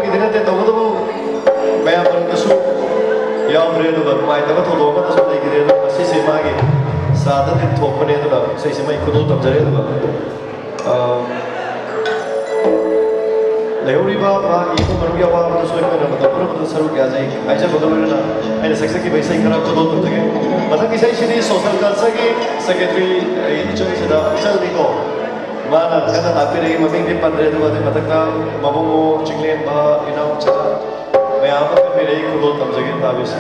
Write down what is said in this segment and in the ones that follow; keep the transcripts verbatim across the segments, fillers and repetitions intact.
ꯒꯤꯗꯤ ꯅꯠꯇꯦ, ꯇꯧꯕꯇꯕꯨ ꯃꯌꯥꯝ ꯃꯔꯛꯇꯁꯨ ꯌꯥꯎꯗ꯭ꯔꯦ, ꯑꯗꯨꯒ ꯅꯨꯡꯉꯥꯏꯇꯕ ꯊꯧꯗꯣꯛ ꯑꯃꯗꯁꯨ ꯂꯩꯈꯤꯗꯦ꯫ ꯑꯗꯨꯒ ꯉꯁꯤꯁꯦ ꯃꯥꯒꯤ ꯁ꯭ꯔꯥꯗ ꯊꯣꯛꯄꯅꯦ, ꯑꯗꯨꯒ ꯏꯁꯩꯁꯦ ꯃꯥꯒꯤ ꯈꯨꯗꯣꯜ ꯇꯝꯖꯔꯦ꯫ ꯑꯗꯨꯒ ꯑ, ꯂꯩꯍꯧꯔꯤꯕ ꯃꯥꯒꯤ ꯏꯃꯨꯡ ꯃꯅꯨꯡꯒꯤ ꯑꯋꯥꯕꯗꯁꯨ ꯑꯩꯈꯣꯏꯅ ꯃꯇꯝ ꯄꯨꯝꯅꯃꯛꯇ ꯁꯔꯨꯛ ꯌꯥꯖꯩ꯫ ꯍꯥꯏꯖꯕꯒ ꯂꯣꯏꯅꯅ ꯑꯩꯅ ꯁꯛꯆꯈꯤꯕ ꯏꯁꯩ ꯈꯔ ꯈꯨꯗꯣꯜ ꯇꯝꯖꯒꯦ꯫ ꯃꯊꯪꯒꯤ ꯏꯁꯩꯁꯤꯗꯤ social cultureꯒꯤ secretary, ꯑꯩ ꯏꯆꯜꯁꯤꯗ, ꯏꯆꯜꯅꯤꯀꯣ꯫ ꯃꯥꯅ ꯀꯟꯅ ꯇꯥꯛꯄꯤꯔꯛꯏ, ꯃꯃꯤꯡꯗꯤ ꯄꯟꯗ꯭ꯔꯦ, ꯑꯗꯨꯒ ꯑꯗꯨꯒꯤ ꯃꯊꯛꯇ ꯃꯕꯨꯡꯉꯣ ꯆꯤꯡꯂꯦꯝꯕ, ꯏꯅꯥꯎꯆꯥ ꯃꯌꯥꯝ ꯑꯃ ꯀꯟꯕꯤꯔꯛꯏ꯫ ꯈꯨꯗꯣꯜ ꯇꯝꯖꯒꯦ, ꯇꯥꯕꯤꯁꯤ꯫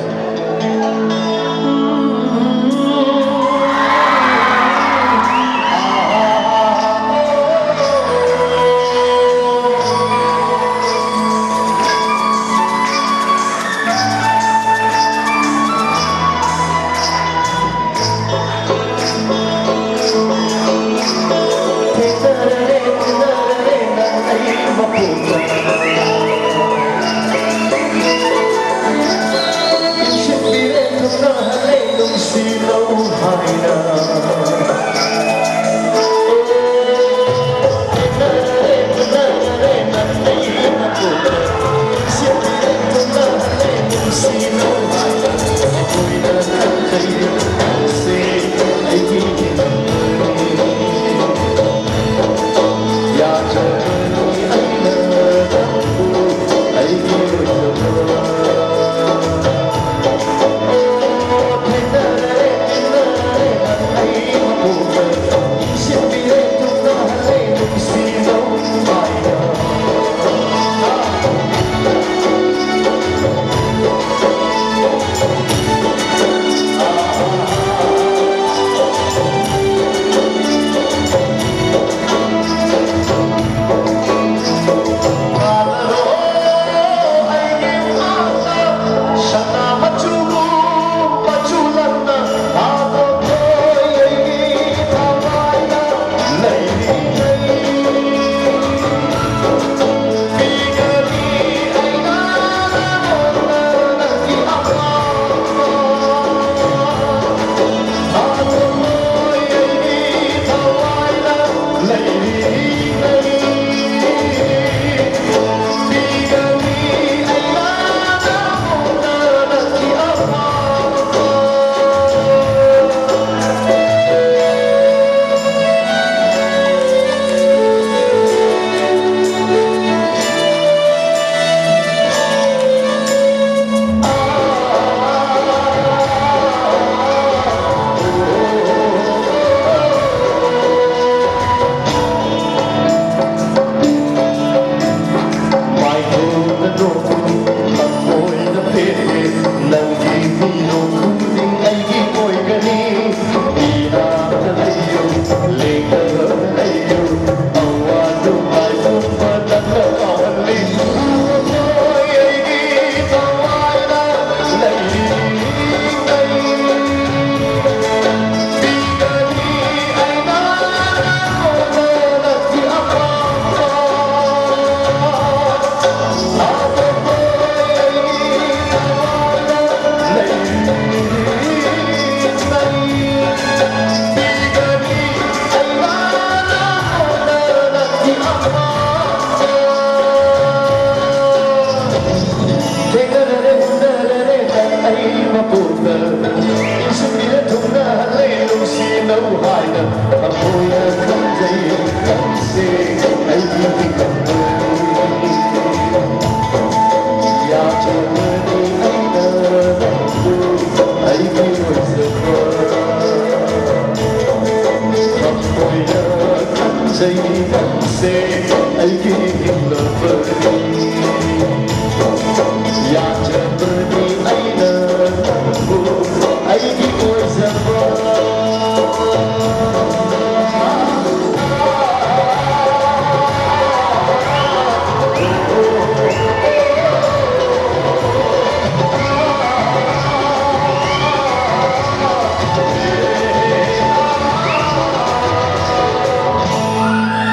Number